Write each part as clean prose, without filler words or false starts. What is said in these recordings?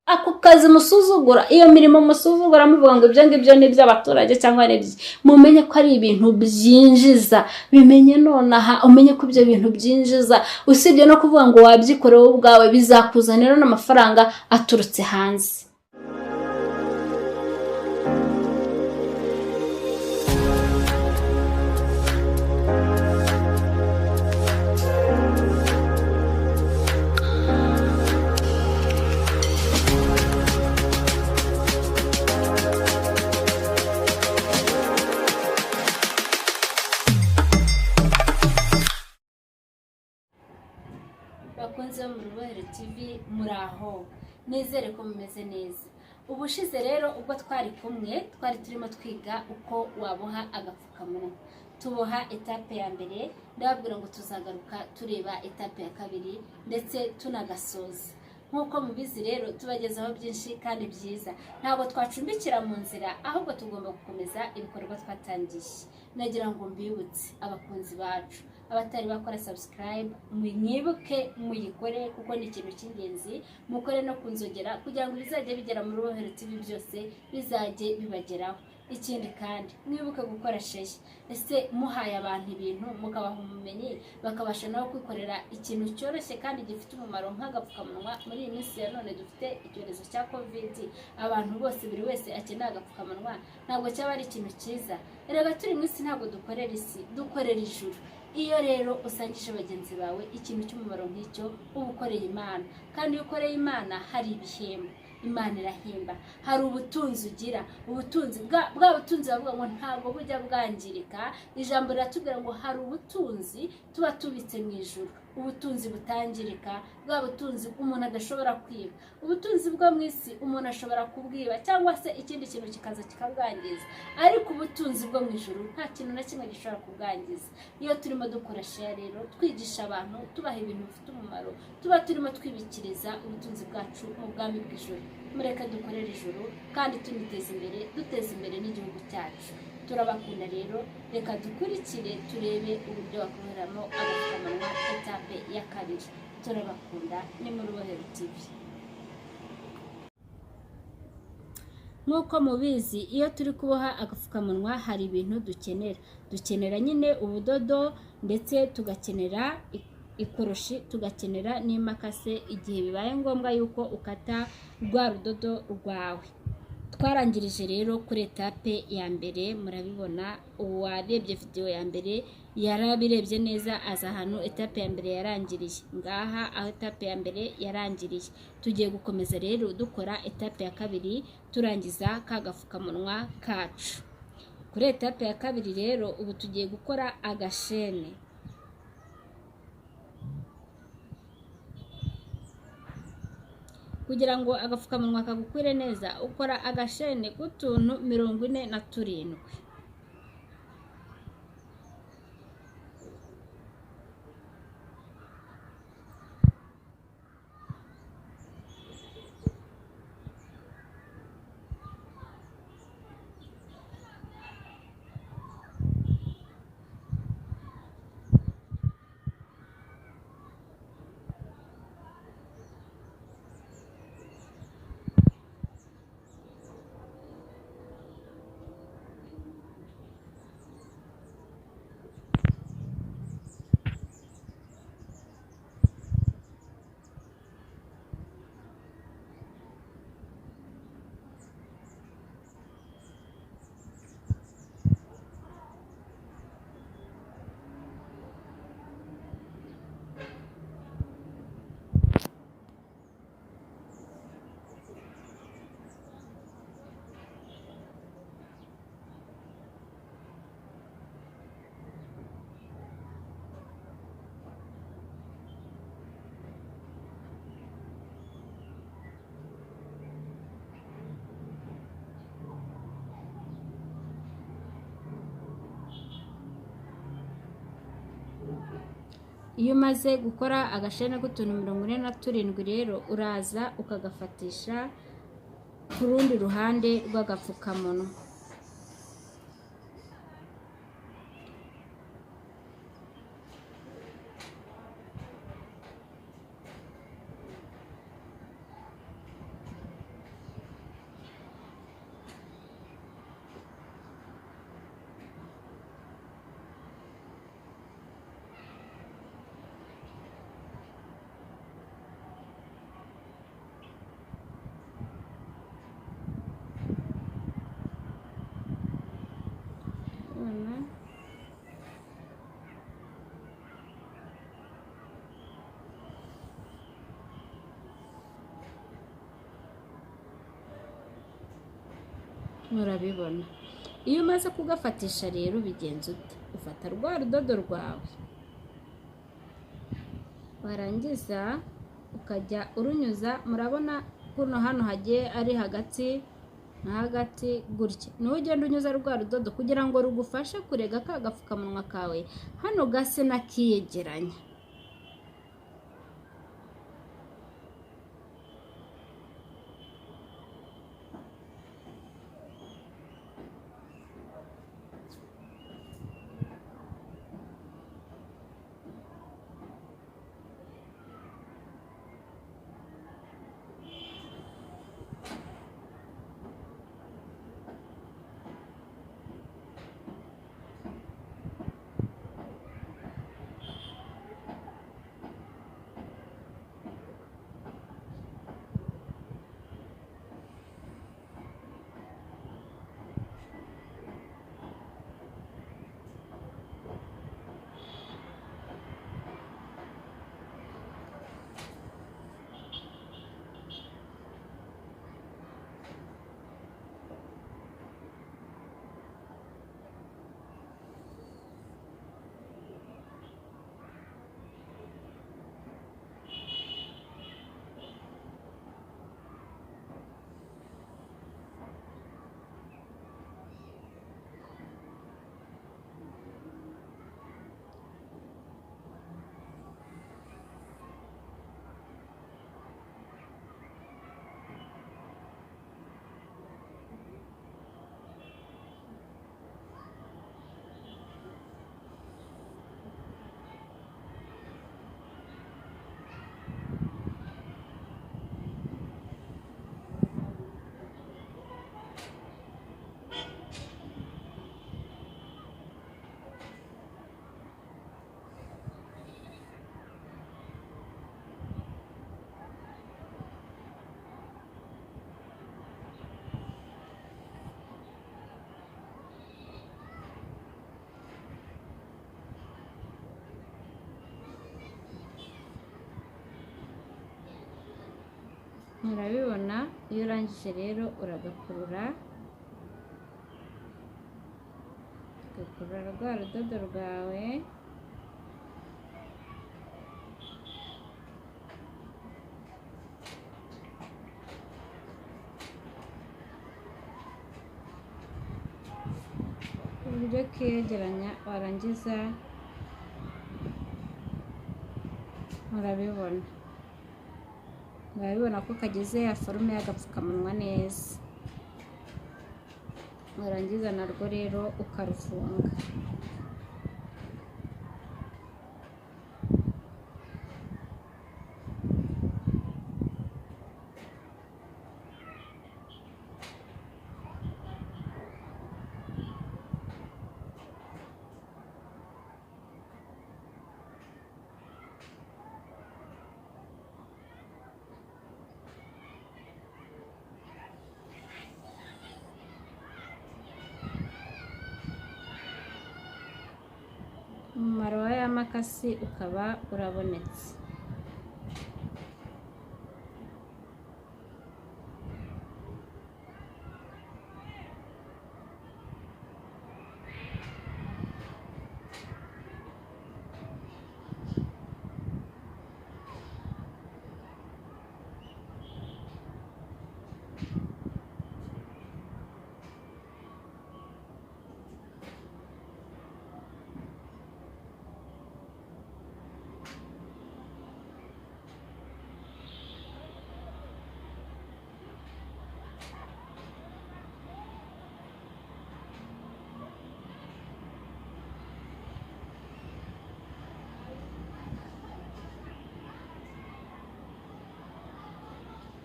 Ako kazi musuzugura, iyo mirimo musuzugura muvuga ngo ibyo ngibyo ni iby'abaturage cyangwa ari ibyo, mumenye ko ari ibintu byinjiza. Bimenye nonaha, umenye ko ibyo bintu byinjiza. Usibye no kuvuga ngo wabyikorewe ubwawe, bizakuzanira n'amafaranga aturutse hanze. Bakunze bo mu Rubohero TV, muraho, nizere ko mumeze neza. Ubushize rero ubwo twari kumwe, twari turimo twiga uko waboha agapfukamunwa, tuboha étape ya mbere. Ndababwira ngo tuzagaruka tureba étape ya kabiri ndetse tunagasoza. Nk'uko mubizi rero, tubagezaho byinshi kandi byiza. Ntabwo twacumbikira mu nzira, ahubwo tugomba gukomeza ibikorwa twatangiye. Nagira ngo mbibutse abakunzi bacu, abatari bakora subscribe, mwibuke muyikore kuko ni ikintu cy'ingenzi. Mukore no ku nzogera kugira ngo ibizajya bigera muri Rubohero TV byose bizajye bibageraho. Ikindi kandi, mwibuke gukora share. Ese muhaye abantu ibintu, mukabaha ubumenyi, bakabasha nabo kwikorera ikintu cyoroshye kandi gifite umumaro nk'agapfukamunwa? Muri iyi minsi ya none dufite icyorezo cya COVID, abantu bose, buri wese akeneye agapfukamunwa, ntabwo cyaba ari ikintu cyiza? Erega turi mu isi, ntabwo dukorera isi, dukorera ijuru. Iyo rero usangije bagenzi bawe ikintu cy'umumaro nk'icyo, uba ukoreye Imana, kandi iyo ukoreye Imana hari ibihembo. Imana irahemba. Hari ubutunzi ugira, ubutunzi bwa butunzi bavuga ngo ntabwo bujya bwangirika. Ijambo riratubwira ngo hari ubutunzi tuba tubitse mu ijuru, ubutunzi butangirika, bwa butunzi umuntu adashobora kwiba. Ubutunzi bwo mu isi umuntu ashobora kubwiba cyangwa se ikindi kintu kikaza kikabwangiza, ariko ubutunzi bwo mu ijuru nta kintu na kimwe gishobora kubwangiza. Iyo turimo dukora share rero, twigisha abantu, tubaha ibintu bifite umumaro, tuba turimo twibikiriza ubutunzi bwacu mu bwami bw'ijuru. Mureke dukorere ijuru kandi tuniteza imbere, duteza imbere n'igihugu cyacu. Turabakunda rero. Reka dukurikire turebe uburyo bakoreramo agapfukamunwa, étape ya kabiri. Turabakunda, ni muri Rubohero TV. Nk'uko mubizi, iyo turi kuboha agapfukamunwa hari ibintu dukenera. Dukenera nyine ubudodo, ndetse tugakenera ikoroshi, tugakenera n'imakase igihe bibaye ngombwa yuko ukata rwa rudodo rwawe. Twarangirije rero kuri étape ya mbere, murabibona. Uwarebye videwo ya mbere yarabirebye neza, aza ahantu étape ya mbere yarangiriye. Ngaha aho étape ya mbere yarangiriye. Tugiye gukomeza rero dukora étape ya kabiri, turangiza ka gapfukamunwa kacu. Kuri étape ya kabiri rero, ubu tugiye gukora agashene. Kugira ngo agapfukamunwa kagukwire neza, ukora agashene k'utuntu 47. Iyo umaze gukora agashene k'utuntu 47 rero, uraza ukagafatisha ku rundi ruhande rw'agapfukamunwa. Murabibona. Iyo umaze kugafatisha rero ubigenza ute? Ufata rwa rudodo rwawe, warangiza ukajya urunyuza. Murabona kuno hano hagiye ari hagati na hagati gutya, niho ugenda unyuza rwa rudodo kugira ngo rugufashe kurega ka gapfukamunwa kawe hano gase n'akiyegeranya. Murabibona. Iyo urangije rero uragakurura, ugakurura rwa rudodo rwawe, ku buryo kegeranya, warangiza murabibona. Murabibona ko kageze ya forume y'agapfukamunwa neza. Warangiza narwo rero ukarufunga. Umumaro wa ya makasi ukaba urabonetse.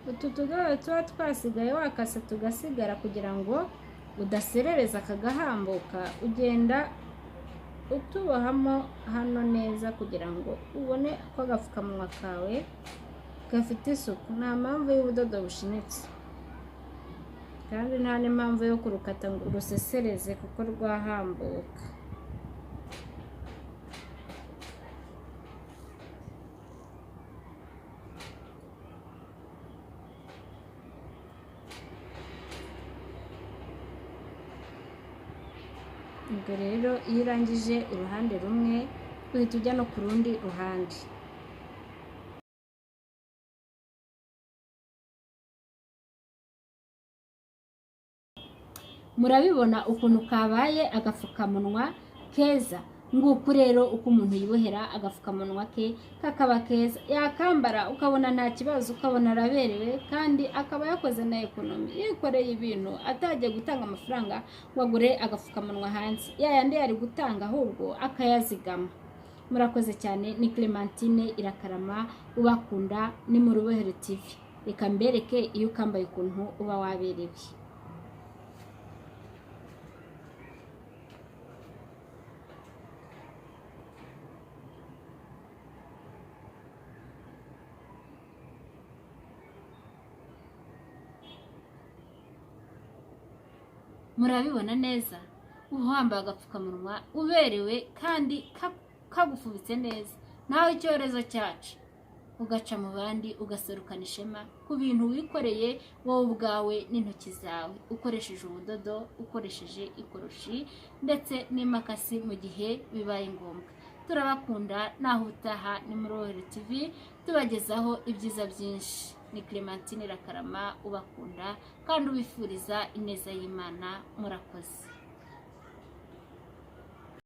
Utu tudodo tuba twasigaye wakase tugasigara kugira ngo udaserereza kagahambuka, ugenda utubohamo hano neza kugira ngo ubone ko agapfukamunwa kawe gafite isuku. Nta mpamvu y'ubudodo bushinyitse, kandi nta n'impamvu yo kurukata ngo urusesereze kuko rwahambuka. Ubwo rero iyo urangije uruhande rumwe, uhita ujya no ku rundi ruhande. Murabibona ukuntu kabaye agapfukamunwa keza. Nguku rero uko umuntu yibohera agapfukamunwa ke kakaba keza, yakambara ukabona nta kibazo, ukabona araberewe, kandi akaba yakoze na économie, yikoreye ibintu atagiye gutanga amafaranga ngo agure agapfukamunwa hanze, yayandi yari gutanga ahubwo akayazigama. Murakoze cyane. Ni Clementine Irakarama ubakunda, ni mu Rubohero TV. Reka mbereke iyo ukambaye ukuntu uba waberewe. Murabibona neza, uba wambaye agapfukamunwa uberewe kandi kagufubitse neza, nawe icyorezo cyacu ugaca mu bandi ugaserukana ishema ku bintu wikoreye wowe ubwawe n'intoki zawe, ukoresheje ubudodo, ukoresheje ikoroshi ndetse n'imakasi mu gihe bibaye ngombwa. Turabakunda, naho utaha. Ni muri Rohero TV, tubagezaho ibyiza byinshi. Ni Clementine Rakarama ubakunda kandi ubifuriza ineza y'Imana. Murakoze.